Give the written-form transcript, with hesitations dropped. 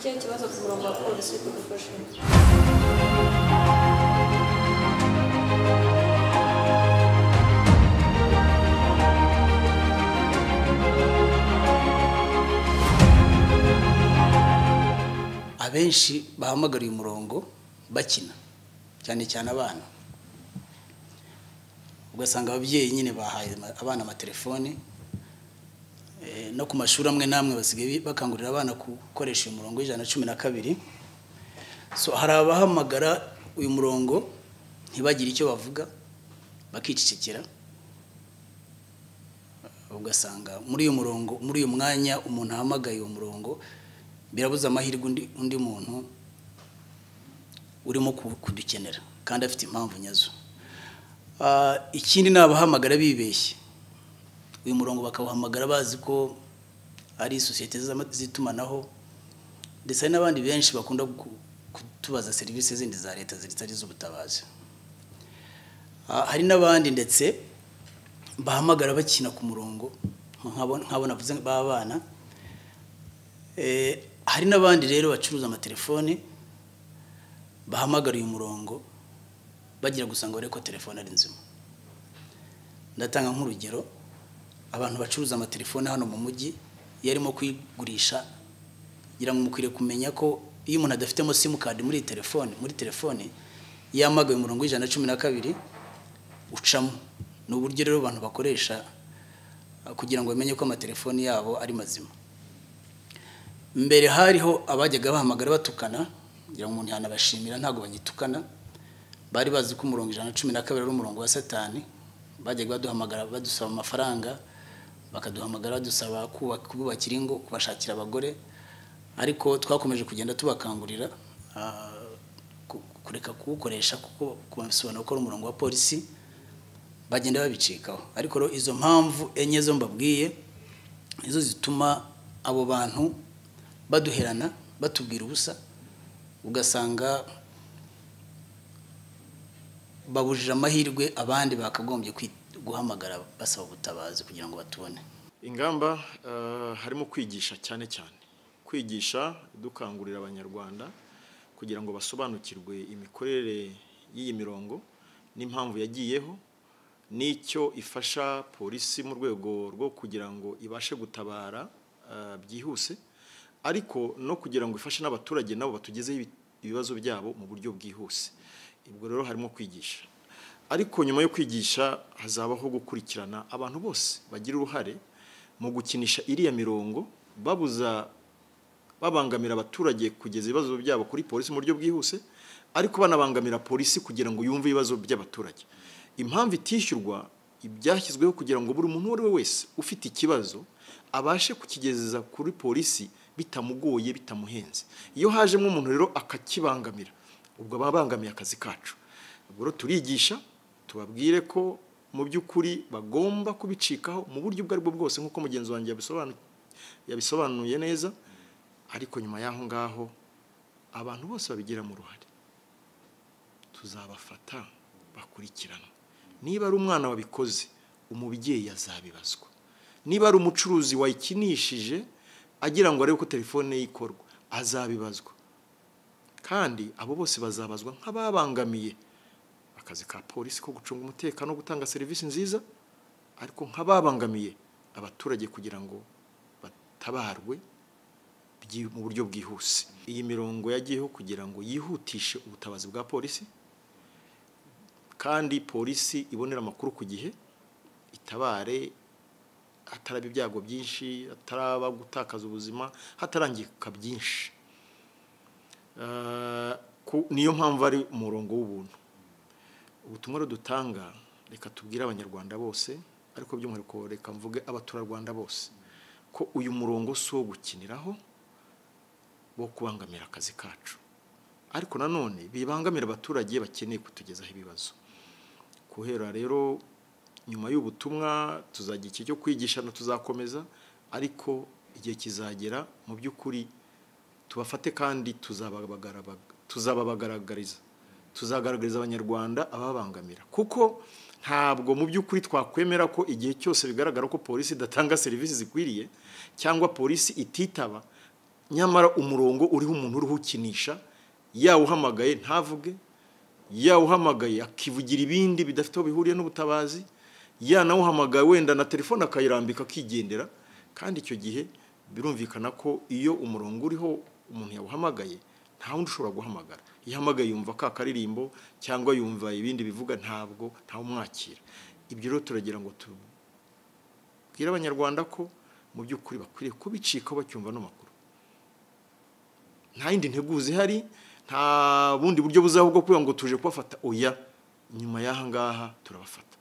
Ikihe kibazo ku murongo wa polisi kudufasha? Abenshi bahamagara uyu murongo bakina, cyane cyane abana. Ugasanga ababyeyi nyine bahaye abana amatelefone, no ku mashuri amwe namwe basigaye bakangurira abana gukoresha uyu murongo 112. So hari abahamagara uyu murongo ntibagire icyo bavuga, bakicecekera. Ugasanga muri uyu murongo, muri uyu mwanya umuntu ahamagaye uyu murongo, birabuza amahirwe undi muntu urimo kudukenera kandi afite impamvu nyazo. Ikindi nabahamagara bibeshye uyu murongo bakawuhamagara bazi ko ari sosiyete z'itumanaho, ndetse n'abandi benshi bakunda kutubaza serivisi zindi za leta zitari z'ubutabazi. Hari n'abandi ndetse bahamagara bakina ku murongo nk'abo navuze b'abana. Hari n'abandi rero bacuruza amatelefone bahamagara uyu murongo bagira gusa ngo barebe ko telefone ari nzima. Ndatanga nk'urugero, abantu bacuruza amatelefone hano mu mujyi yarimo kuyigurisha, ngira ngo mukwiriye kumenya ko iyo umuntu adafitemo simukadi muri telefone yamagaye umurongo 112 ucamo. Ni uburyo rero abantu bakoresha kugira ngo bamenye ko amatelefone yabo ari mazima. Mbere hariho abajyaga bahamagara batukana, ngira ngo umuntu yanabashimira ntago banyitukana, bari bazi ko umurongo 112 ari umurongo wa Satani. Bajyaga baduhamagara badusaba amafaranga, bakaduhamagara badusaba kubakira ingo, kubashakira abagore, ariko twakomeje kugenda tubakangurira kureka kuwukoresha kuko kubasobanura ko ari umurongo wa polisi, bagenda babicikaho. Ariko rero izo mpamvu enye zo mbabwiye izo zituma abo bantu baduherana batubwira ubusa, ugasanga babujije amahirwe abandi bakagombye guhamagara basaba ubutabazi kugira ngo batubone. Ingamba harimo kwigisha, cyane cyane kwigisha dukangurira abanyarwanda kugira ngo basobanukirwe imikorere y'iyi mirongo n'impamvu yagiyeho n'icyo ifasha polisi mu rwego rwo kugira ngo ibashe gutabara byihuse, ariko no kugira ngo ifashe n'abaturage nabo batugezeho ibibazo byabo mu buryo bwihuse. Ubwo rero harimo kwigisha, ariko nyuma yo kwigisha hazabaho gukurikirana abantu bose bagira uruhare mu gukinisha iriya mirongo, babuza babangamira abaturage kugeza ibibazo byabo kuri polisi mu buryo bwihuse, ariko banabangamira polisi kugira ngo yumve ibibazo by'abaturage. Impamvu itishyurwa ibyashyizweho kugira ngo buri muntu uwo ari we wese ufite ikibazo abashe kukigeza kuri polisi bitamugoye, bitamuhenze. Iyo hajemo umuntu rero akakibangamira, ubwo ababangamiye akazi kacu. Ubwo rero turigisha tubabwire ko mu by'ukuri bagomba kubicikaho mu buryo ubwo aribwo bwose, nk'uko mugenzi wanjye yabisobanuye neza. Ariko nyuma y'aho ngaho abantu bose babigiramo uruhare tuzabafata bakurikirana. Niba ari umwana wabikoze, umubyeyi azabibazwa. Niba ari umucuruzi wayikinishije agira ngo arebe ko telefone ye ikorwa, azabibazwa. Kandi abo bose bazabazwa nk'ababangamiye akazi ka polisi ko gucunga umutekano no gutanga serivisi nziza, ariko nk'ababangamiye abaturage kugira ngo batabarwe mu buryo bwihuse. Iyi mirongo yagiyeho kugira ngo yihutishe ubutabazi bwa polisi, kandi polisi ibonera amakuru ku gihe, itabare hataraba ibyago byinshi, hataraba gutakaza ubuzima, hatarangika byinshi. Niyo mpamvu ari umurongo w'ubuntu. Ubutumwa dutanga, reka tubwire abanyarwanda bose, ariko by'umwihariko reka mvuge abaturarwanda bose, ko uyu murongo si uwo gukiniraho wo kubangamira akazi kacu, ariko nanone bibangamira abaturage bakeneye kutugezaho ibibazo. Guhera rero nyuma y'ubutumwa tuzagira igihe cyo kwigisha, tuzakomeza, ariko igihe kizagera mu by'ukuri tubafate kandi tuzababagaragariza, tuzagaragariza abanyarwanda ababangamira, kuko ntabwo mu by'ukuri twakwemera ko igihe cyose bigaragara ko polisi idatanga serivisi zikwiriye cyangwa polisi ititaba, Nyamara umurongo uriho umuntu uriho ukinisha, yawuhamagaye ntavuge, yawuhamagaye akivugira ibindi bidafite aho bihuriye n'ubutabazi, yanawuhamagaye wenda na telefone akayirambika akigendera. Kandi icyo gihe birumvikana ko iyo umurongo uriho umuntu yawuhamagaye nta wundi ushobora guhamagara. Iyo ahamagaye yumva ka karirimbo cyangwa yumva ibindi bivuga, ntabwo ntawumwakira. Ibyo rero turagira ngo tubwire Abanyarwanda ko mu by'ukuri bakwiriye kubicikaho bacyumva ano makuru. Nta yindi nteguza ihari, nta bundi buryo buzaho bwo kuvuga ngo tuje kubafata, oya, nyuma y'aha ngaha turabafata.